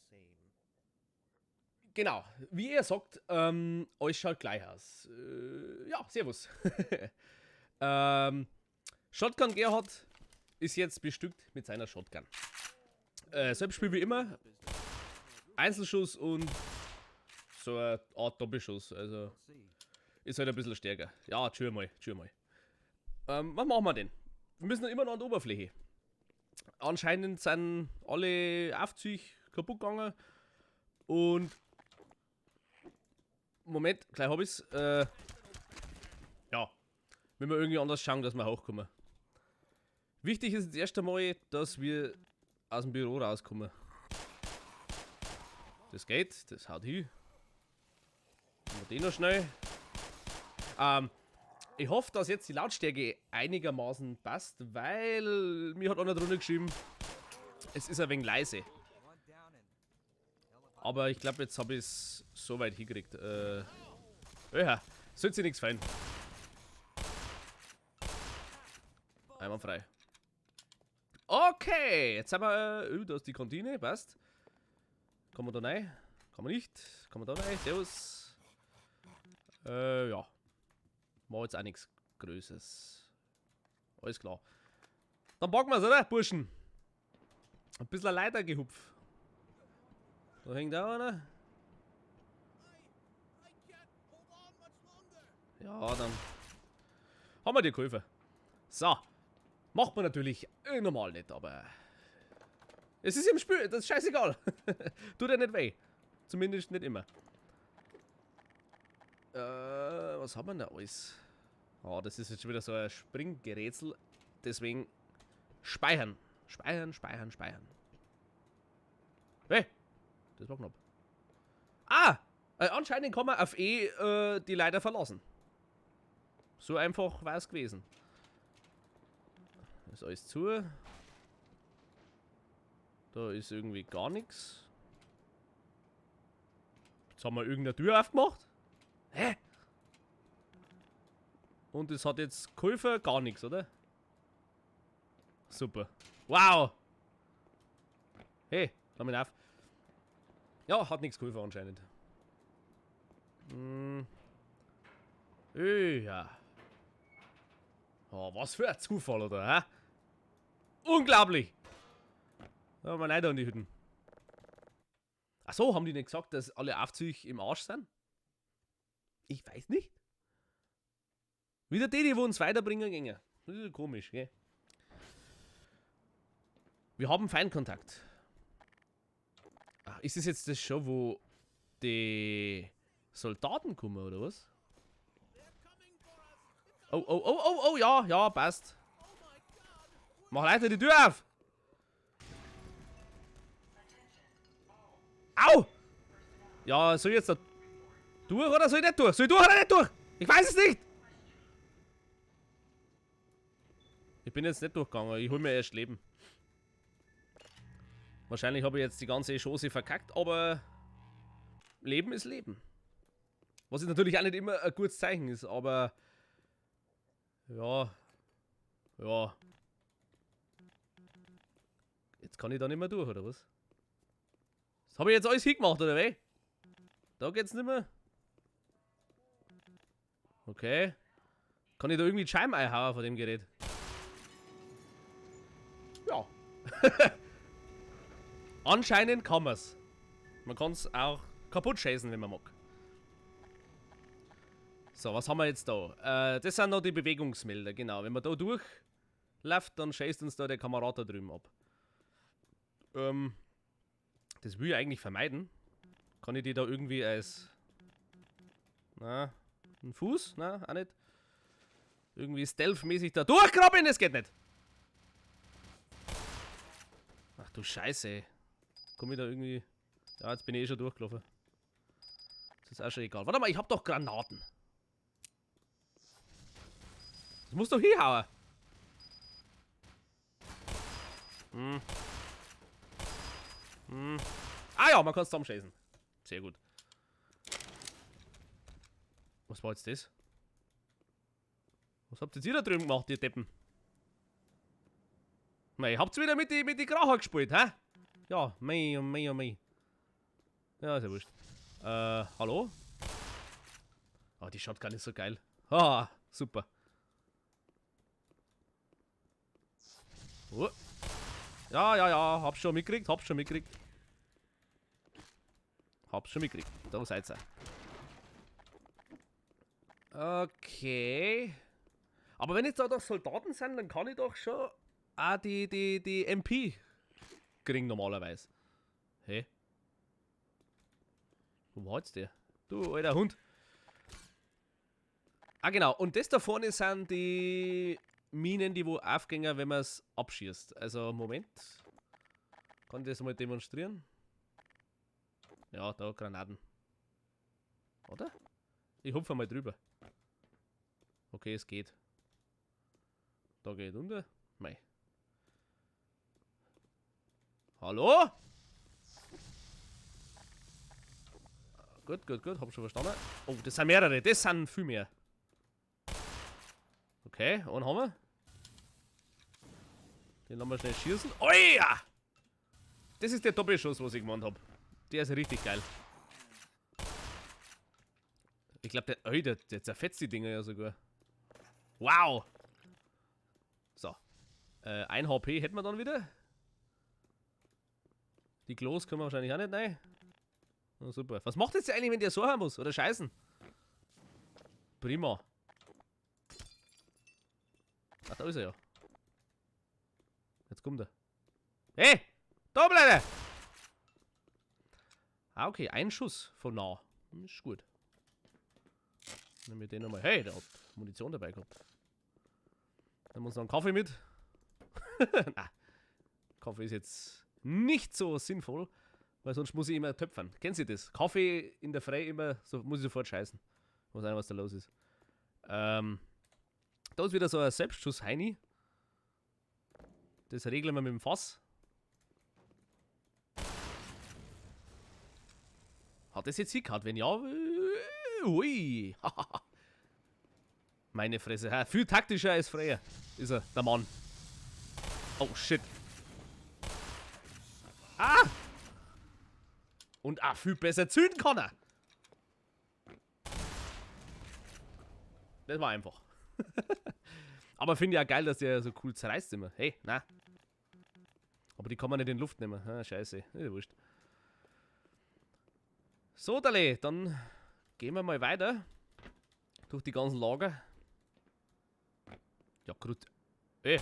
Same. Genau, wie er sagt, alles schaut gleich aus. Ja, servus. Shotgun Gerhard ist jetzt bestückt mit seiner Shotgun. Selbes Spiel wie immer. Einzelschuss und so eine Art Doppelschuss. Also ist halt ein bisschen stärker. Ja, tschüss mal, tschüss mal. Was machen wir denn? Wir müssen noch immer noch an die Oberfläche. Anscheinend sind alle Aufzüge kaputt gegangen. Und Moment, gleich hab ich's. Ja. Wenn wir irgendwie anders schauen, dass wir hochkommen. Wichtig ist jetzt erst einmal, dass wir aus dem Büro rauskommen. Das geht, das haut hin. Machen wir den noch schnell. Ich hoffe, dass jetzt die Lautstärke einigermaßen passt, weil mir hat einer drunter geschrieben, es ist ein wenig leise. Aber ich glaub, jetzt hab ich's so weit hingekriegt. Ja, sollte sich nichts fallen. Einwandfrei. Okay, jetzt haben wir, oh, da ist die Kantine, passt. Kann man da rein? Kann man nicht. Kann man da rein? Servus. Ja. War jetzt auch nichts Größeres. Alles klar. Dann packen wir's, oder, Burschen? Ein bisschen Leitergehupf. Da hängt auch einer. Ja, dann haben wir dir geholfen. So. Macht man natürlich normal nicht, aber es ist im Spiel, das ist scheißegal. Tut ja nicht weh. Zumindest nicht immer. Was haben wir denn da alles? Oh, das ist jetzt schon wieder so ein Springgerätsel. Deswegen speichern. Speichern, speichern, speichern. Hey! Das war knapp. Ah! Anscheinend kann man auf E die Leiter verlassen. So einfach war's gewesen. Ist alles zu. Da ist irgendwie gar nix. Jetzt haben wir irgendeine Tür aufgemacht. Hä? Und es hat jetzt geholfen, gar nichts, oder? Super. Wow! Hey, lass mich auf. Ja, hat nichts geholfen anscheinend. Ja. Oh, was für ein Zufall, oder? Hä? Unglaublich! Da haben wir leider in die Hütten. Ach so, haben die nicht gesagt, dass alle Aufzüge im Arsch sind? Ich weiß nicht. Wieder die, die uns weiterbringen gingen. Das ist ja komisch, gell? Wir haben Feindkontakt. Ach, ist das jetzt das schon, wo die Soldaten kommen, oder was? Oh, oh, oh, oh, oh, ja, ja, passt. Mach leider die Tür auf! Au! Ja, soll ich jetzt da durch oder soll ich nicht durch? Soll ich durch oder nicht durch? Ich weiß es nicht! Ich bin jetzt nicht durchgegangen, ich hol mir erst Leben. Wahrscheinlich habe ich jetzt die ganze Chance verkackt, aber Leben ist Leben. Was natürlich auch nicht immer ein gutes Zeichen ist, aber ja, ja. Jetzt kann ich da nicht mehr durch, oder was? Das habe ich jetzt alles hingemacht, oder wie? Da geht's nicht mehr. Okay. Kann ich da irgendwie die Scheiben einhauen von dem Gerät? Ja. Anscheinend kann man's. Man kann's auch kaputt schießen, wenn man mag. So, was haben wir jetzt da? Das sind noch die Bewegungsmelder, genau. Wenn man da durchläuft, dann schießt uns da der Kamerad da drüben ab. Das will ich eigentlich vermeiden. Kann ich die da irgendwie als... Na, ein Fuß? Na, auch nicht. Irgendwie stealth-mäßig da durchgraben, das geht nicht. Ach du Scheiße. Komm ich da irgendwie... Ja, jetzt bin ich eh schon durchgelaufen. Das ist auch schon egal. Warte mal, ich hab doch Granaten. Das muss doch hinhauen. Ah ja, man kann's zusammenschießen. Sehr gut. Was war jetzt das? Was habt ihr da drüben gemacht, ihr Deppen? Mei, habt's wieder mit die Kracher gespielt, hä? Ja, mei, oh mei, oh mei. Ja, ist ja wurscht. Hallo? Oh, die Shotgun ist so geil. Ah, super. Oh. Ja, ja, ja, hab's schon mitgekriegt, hab's schon mitgekriegt. Hab's schon mitgekriegt. Da seid ihr. Okay. Aber wenn jetzt da doch Soldaten sind, dann kann ich doch schon auch die MP kriegen normalerweise. Hä? Wo war jetzt der? Du alter Hund. Ah genau, und das da vorne sind die Minen, die wo aufgehen, wenn man's abschießt. Also Moment. Kann ich das mal demonstrieren? Ja, da Granaten. Oder? Ich hupfe mal drüber. Okay, es geht. Da geht unter. Mei. Hallo? Gut, gut, gut. Hab schon verstanden. Oh, das sind mehrere. Das sind viel mehr. Okay, einen haben wir. Den lassen wir schnell schießen. Oh ja! Das ist der Doppelschuss, was ich gemeint hab. Der ist richtig geil. Ich glaub, der zerfetzt die Dinger ja sogar. Wow! So. 1 HP hätten wir dann wieder. Die Klos können wir wahrscheinlich auch nicht rein. Oh, super. Was macht jetzt eigentlich, wenn der so haben muss? Oder scheißen? Prima. Ach, da ist er ja. Jetzt kommt er. Hey! Da bleibe! Ah, okay. Ein Schuss von nah. Ist gut. Nehmen wir den nochmal. Hey, der hat Munition dabei gehabt. Nehmen wir uns noch einen Kaffee mit. Na, Kaffee ist jetzt nicht so sinnvoll, weil sonst muss ich immer töpfern. Kennen Sie das? Kaffee in der Früh immer, so muss ich sofort scheißen. Ich weiß nicht, was da los ist. Da ist wieder so ein Selbstschuss-Heini. Das regeln wir mit dem Fass. Hat das jetzt hingehauen? Wenn ja, ui. Meine Fresse. Ha, viel taktischer als früher ist er, der Mann. Oh, shit. Ah! Und auch viel besser zünden kann er. Das war einfach. Aber finde ich auch geil, dass der so cool zerreißt immer. Hey, na. Aber die kann man nicht in die Luft nehmen. Ah, scheiße. Ist ja wurscht. So, Dale, dann gehen wir mal weiter. Durch die ganzen Lager. Ja, gut. Ey.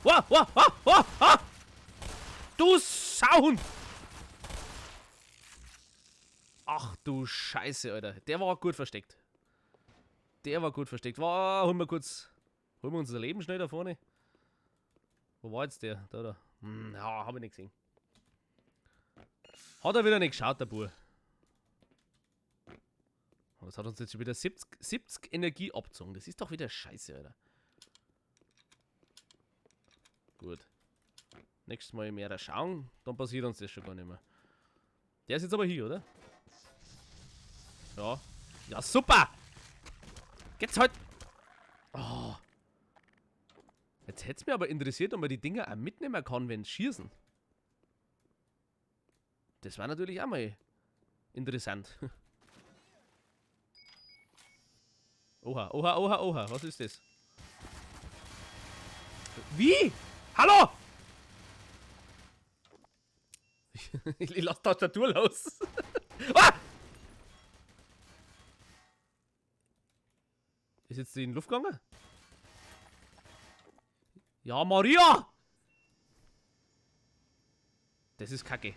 Wow, wow, wow, wow, wow. Du Sauhund! Ach du Scheiße, Alter. Der war gut versteckt. Der war gut versteckt. Wow, holen wir kurz. Holen wir unser Leben schnell da vorne. Wo war jetzt der? Da, da. Ja, hab ich nicht gesehen. Hat er wieder nicht geschaut, der Bub. Das hat uns jetzt schon wieder 70 Energie abgezogen. Das ist doch wieder scheiße, Alter. Gut. Nächstes Mal mehr schauen, dann passiert uns das schon gar nicht mehr. Der ist jetzt aber hier, oder? Ja. Ja, super! Geht's halt! Oh. Jetzt hätt's mich aber interessiert, ob man die Dinger auch mitnehmen kann, wenn sie schießen. Das war natürlich auch mal interessant. Oha, oha, oha, oha. Was ist das? Wie? Hallo! Ich lass die Tastatur los. Ah! Ist jetzt die in die Luft gegangen? Ja, Maria! Das ist kacke.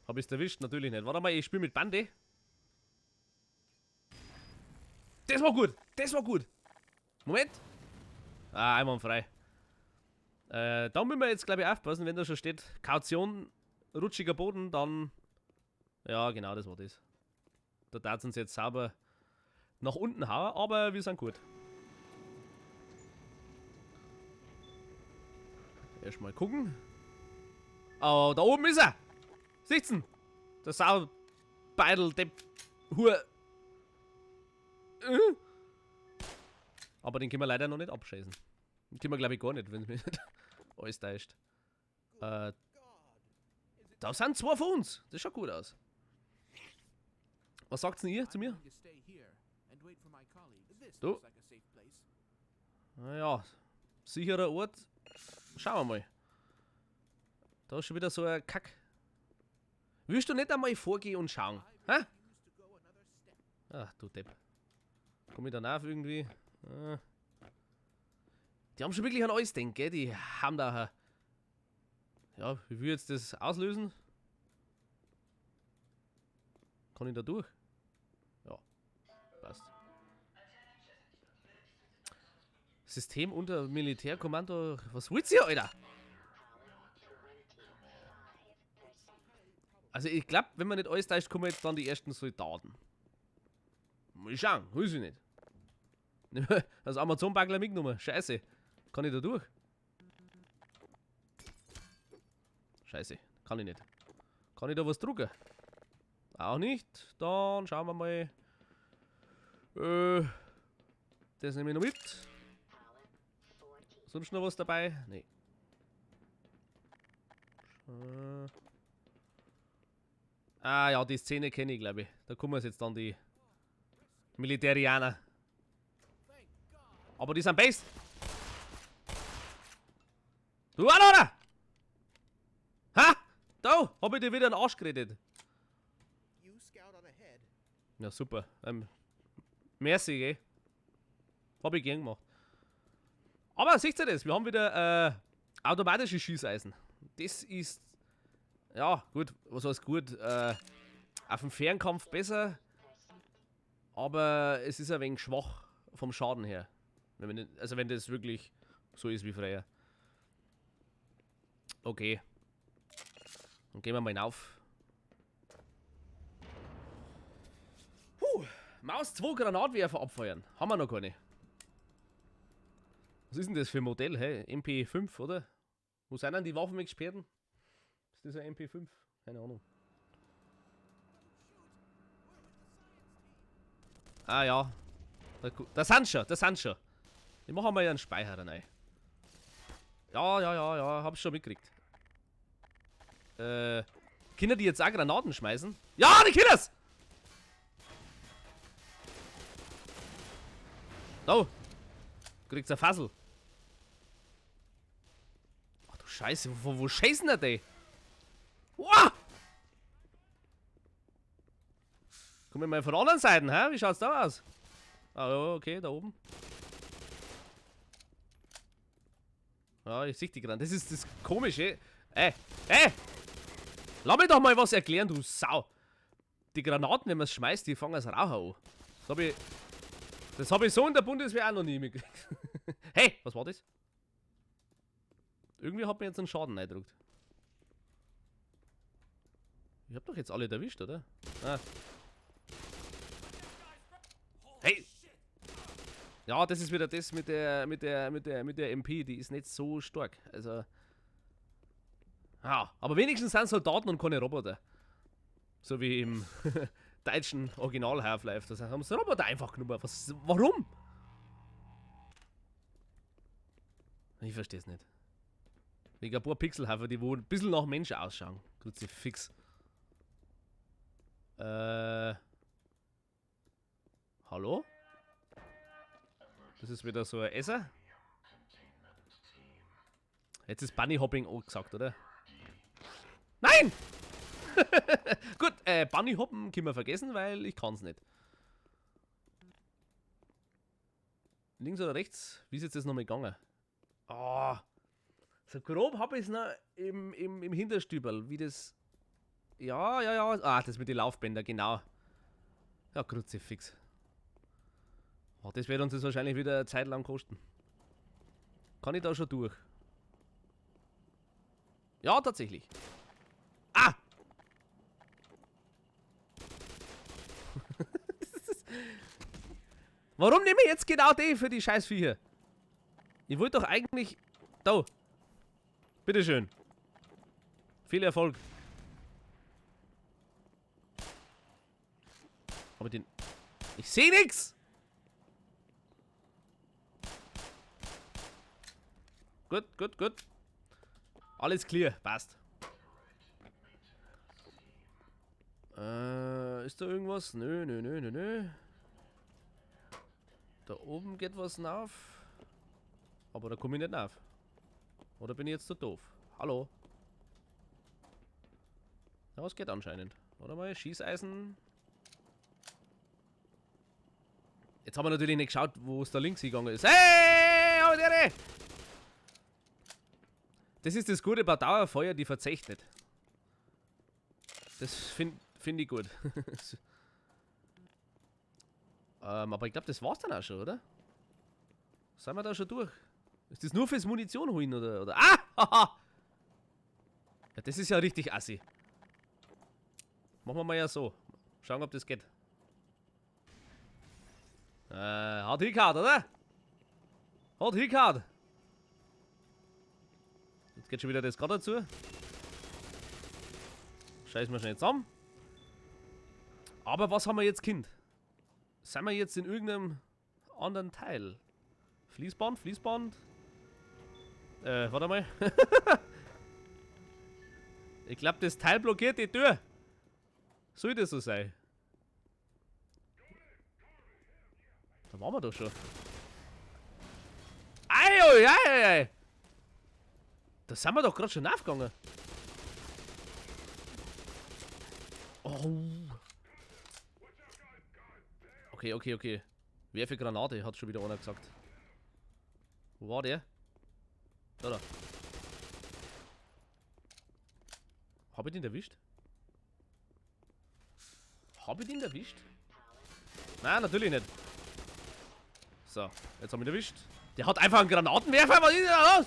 Hab ich's erwischt? Natürlich nicht. Warte mal, ich spiel mit Bande. Das war gut! Das war gut! Moment! Ah, einwandfrei. Da müssen wir jetzt, glaub ich, aufpassen, wenn da schon steht, Kaution, rutschiger Boden, dann... Ja, genau, das war das. Da darf uns jetzt sauber nach unten hauen, aber wir sind gut. Erstmal gucken. Oh, da oben ist er! 16! Der Saubeidel, Depp, Hur. Aber den können wir leider noch nicht abschießen. Den können wir, glaub ich, gar nicht, wenn es mich nicht alles täuscht. Da sind zwei von uns. Das schaut gut aus. Was sagt's denn ihr zu mir? Du? Naja, sicherer Ort. Schauen wir mal. Da ist schon wieder so ein Kack. Willst du nicht einmal vorgehen und schauen? Hä? Ach, du Depp. Komm ich danach irgendwie? Ah. Die haben schon wirklich an alles gedacht, gell? Die haben da... Ja, wie will ich jetzt das auslösen? Kann ich da durch? Ja, passt. System unter Militärkommando. Was wollt ihr, Alter? Also ich glaub, wenn man nicht alles täuscht, kommen jetzt dann die ersten Soldaten. Mal schauen, weiß ich nicht. Das Amazon-Bagler mitgenommen. Scheiße. Kann ich da durch? Scheiße, kann ich nicht. Kann ich da was drucken? Auch nicht. Dann schauen wir mal. Das nehme ich noch mit. Sonst noch was dabei? Nee. Ah ja, die Szene kenne ich, glaube ich. Da kommen jetzt dann die Militärianer. Aber die sind best. Du auch noch, oder? Ha! Da hab ich dir wieder in den Arsch geredet. Ja, super. Merci, gell? Hab ich gern gemacht. Aber seht ihr das? Wir haben wieder automatische Schießeisen. Das ist... Ja, gut. Was heißt gut? Auf dem Fernkampf besser. Aber es ist ein wenig schwach vom Schaden her. Wenn man nicht, also wenn das wirklich so ist wie früher. Okay. Dann gehen wir mal hinauf. Puh, Maus 2 Granatwerfer abfeuern. Haben wir noch keine. Was ist denn das für ein Modell? Hey? MP5, oder? Wo sind denn die Waffenexperten? Ist das ein MP5? Keine Ahnung. Ah ja. Da sind schon, da sind schon. Ich mache mal einen Speicher rein. Ja, ja, ja, ja, hab's schon mitgekriegt. Können die jetzt auch Granaten schmeißen? Ja, die Killers! Da! Kriegt's ein Fassel. Ach du Scheiße, wo scheißen denn die? Wow! Kommen wir mal von der anderen Seite, hä? Wie schaut's da aus? Ah, ja, okay, da oben. Ja, ich seh die gerade. Das ist das Komische. Ey, ey! Lass mich doch mal was erklären, du Sau! Die Granaten, wenn man's schmeißt, die fangen als Raucher an. Das hab ich so in der Bundeswehr auch noch nie mitgekriegt. Hey, was war das? Irgendwie hat mir jetzt einen Schaden eingedruckt. Ich hab doch jetzt alle erwischt, oder? Ah. Hey! Ja, das ist wieder das mit der MP, die ist nicht so stark. Also. Ja, aber wenigstens sind Soldaten und keine Roboter. So wie im deutschen Original Half-Life. Da haben sie Roboter einfach genommen. Was, warum? Ich versteh's nicht. Wegen ein paar Pixelhaufen, die wo ein bisschen nach Mensch ausschauen. Kruzifix. Hallo? Das ist wieder so ein Esser. Jetzt ist Bunny Hopping auch gesagt, oder? Nein! Gut, Bunny Hoppen können wir vergessen, weil ich kann's nicht. Links oder rechts? Wie ist jetzt das nochmal gegangen? Ah, so grob hab ich's noch im Hinterstüberl, wie das... Ja, ja, ja. Ah, das mit den Laufbändern, genau. Ja, Kruzifix. Oh, das wird uns jetzt wahrscheinlich wieder eine Zeit lang kosten. Kann ich da schon durch? Ja, tatsächlich. Ah! Warum nehme ich jetzt genau die für die Scheißviecher? Ich wollte doch eigentlich... Da. Bitteschön. Viel Erfolg. Aber den... Ich seh nix! Gut, gut, gut. Alles clear, passt. Ist da irgendwas? Nö, nö, nö, nö, nö. Da oben geht was auf. Aber da komme ich nicht auf. Oder bin ich jetzt zu doof? Hallo? Ja, was geht anscheinend. Warte mal, Schießeisen. Jetzt haben wir natürlich nicht geschaut, wo es da links hingegangen ist. Hey! Oh, das ist das Gute bei Dauerfeuer, die verzecht nicht. Das find ich gut. Aber ich glaube, das war's dann auch schon, oder? Sind wir da schon durch? Ist das nur fürs Munition holen, oder? Oder? Ah! Haha! Ja, das ist ja richtig assi. Machen wir mal ja so. Schauen, ob das geht. Hat hingehauen, oder? Hat hingehauen. Jetzt geht schon wieder das gerade dazu. Scheißen wir schnell zusammen. Aber was haben wir jetzt, Kind? Sind wir jetzt in irgendeinem anderen Teil? Fließband, Fließband. Warte mal. Ich glaub, das Teil blockiert die Tür. Soll das so sein? Da waren wir doch schon. Ei, oi, ei, ei, ei. Da sind wir doch grad schon aufgegangen. Oh. Okay, okay, okay. Werfe Granate, hat schon wieder einer gesagt. Wo war der? Da, da. Hab ich den erwischt? Hab ich den erwischt? Nein, natürlich nicht. So, jetzt haben wir ihn erwischt. Der hat einfach einen Granatenwerfer. Was ist denn da los?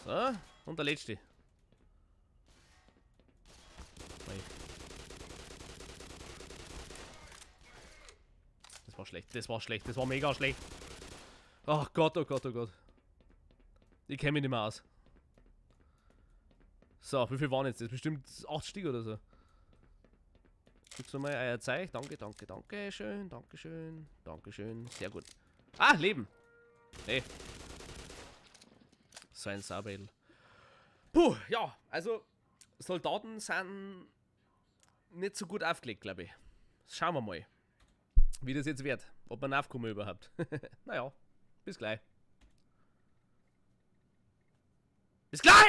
So, und der letzte. Das war schlecht, das war schlecht, das war mega schlecht. Ach Gott, oh Gott, oh Gott. Ich kenn mich nicht mehr aus. So, wie viel waren jetzt das? Bestimmt 8 Stück oder so. Gibst du mal euer Zeug? Danke, danke, danke schön, danke schön, danke schön. Sehr gut. Ah, Leben. Hey. So ein Saubel. Puh, ja, also Soldaten sind nicht so gut aufgelegt, glaub ich. Schauen wir mal, wie das jetzt wird. Ob wir aufkommen überhaupt. Naja, bis gleich. Bis gleich!